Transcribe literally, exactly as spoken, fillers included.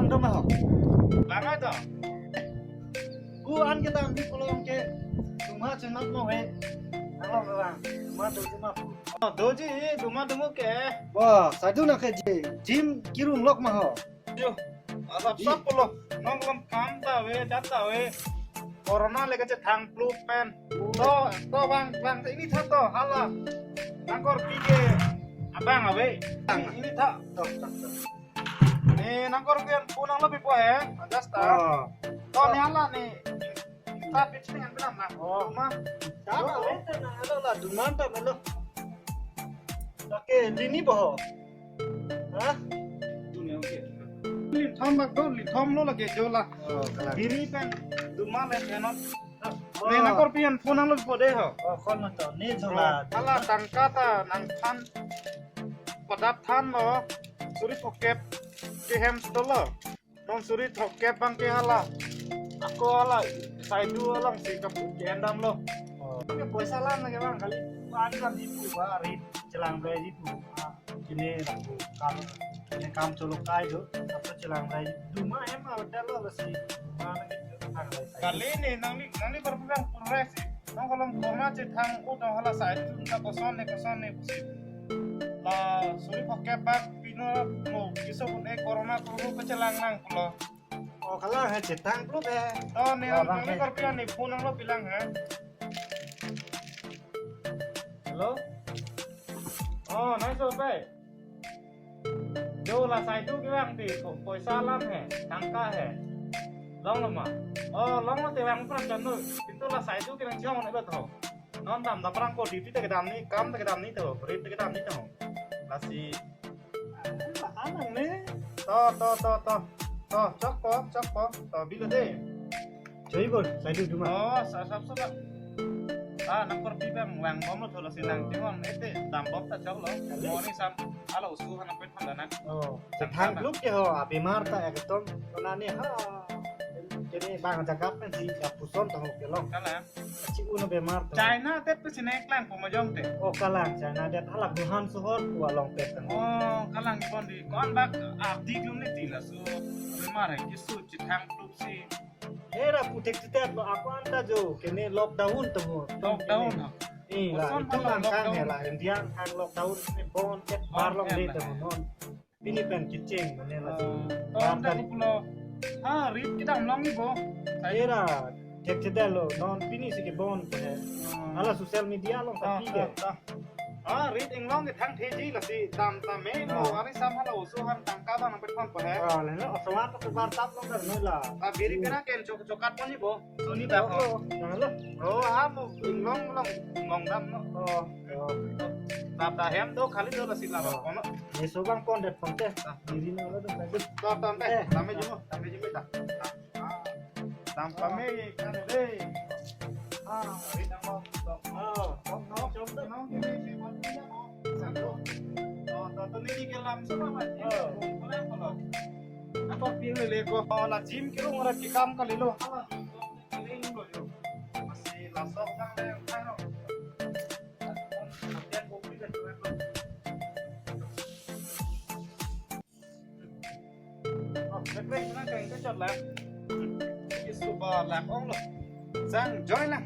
Dong ho. Bang to. Ku an kedam di pulo ke. Duma chenat mo he. Nang long bang. Duma doji ma pu. Oh, doji, duma dungu ke. Wah, sadu na ke ji. Gym kirum lok ma ho. Yo, asap sap pulo. Nong lam kam ta ave, dat ta ave. Corona le kachethang plup pen. To, to bang, bang ini tha to, hala. Nangkorpi ke abang ave. Ini tha. To, to, to. Eh, nangkorpi an phone nanglo pipo he. Ajas ta. Oh. To ni hala ni. Ta pitch ni an pinam na. Oh. Ma. Ta na le ta na hala la duman ta melo. Oke, lini boho. Ha? Dunia oke. Linthom bak do, linthom lo lake jo la. Oh, kalang. Biri pen duman le tenot. Oh. Ne nangkorpi an phone nanglo pipo de ho. Oh, kon to. Ne jo la. Oh, hala tangka ta nangthan. Padat than lo. Suri phokep. Ke hem sto lo. Tong suri phokep bang ke hala. Ako hala. Saidu along si kap ke endam lo. Oh. Ke poisa lang lagi bang kali. Bang kan di pu ba rit chelang bai di pu. Kini lapu kam, kini kam cholo kai do, apa chelang rai duma hem hotel lo si, mana gitu, tang rai sai. Kali ni nangli, nangli berpegang pun rai si. Nang kalau corona cethang udah hala sai itu entah koson ni, koson ni, pusi. La suri phokep bak pino mo kiso pun eh corona corona kechelang nang pulo. Oh, kalang he chetang plup he. Oh, ni. Oh, bang nangli he. Korpi an ni phone nanglo pilang he. Hello? Oh, nai so pai. Jo la saidu ke bang ti, po-, poisa alam he, tangka he. Long lo ma. Oh, long lo te bang pran jan lo. Itu la saidu ke nang chong na ba tho. Non dam da prang ko duty te kedam ni, kam te kedam ni tho, rit te kedam ni tho. Lasi. Anang ne. To, to, to, to. To, chok po, chok po. To, bilo de. Choi bol, saidu duma. Oh, sa sap sap. Ah, nangkorpi bang, wang bom lo tho lasi nang. Oh. Chingon, ete, dam bom ta chok lo. Kali. Mo ni sam, hala oso hana pet handa na. Oh, tang thang tang. Luk ke ho, abimar ta ekdom, kona ni ha. Kini bang jagat pen si, ya puson tang ke long. Kalang. Kachi uno bimar ta. China det pe sine klang puma jong te. Oh, kalang, China det hala Wuhan sohor, pu along pet tang. Oh, kalang pon di. Kon bak ardi glum ni ti laso. Bimar he, kisu chethang plup si. Hera puthek titet lo ako anta jo kene lockdown tamo. Lockdown ha. Eh, la, koson itu pala angkang lockdown? He la, India angkang lockdown kene bon ket. Bon bar long ket de la. Tamo non. Pini pen kecheng mane la. Oh, bar ton ta tadi pulo. Ah, rit kedam long ni bo. Hera thek titet lo non pini si ke bon ko he. Oh. Hala social media long. Ah, tapi ke. Ah, ah. Ah, rit inglong ke thang theji lasi dam tame mo. Ah. Ari sam hala oso han tangka bang nang petpon po he. Ah, lelo oswat to bar tap long kar noi la. Ah, biri pena ken chok chokat pon ni bo. Suni ta ho. Lo, nang lo. Oh, ah, mo inglong long mong dam no. Oh, oh. Tap ta hem do khali do lasi la. Oh. Kono. Ye so bang pon det pon te. Ah. Biri na lo do. To, to, te. Eh. Tame jumo, tame jumo ta. Ah. Dam pame kan de. Ah, ri dam bom. Oh, oh, no, chom to. No, kini si buat punya mo. Satu. Oh, to, to, ni ke lam sama mas. Oh. Boleh kalau. Apa pilih le ko? Oh, la gym kiro ngora ke kam kali lo. Hala, kali lo yo. Masih lasok nang le, kan lo. Latihan kopi kan tuh. Oh, baik, baik, senang kayak itu shot lah. Ini super lah, ong lo. Sang, join lah.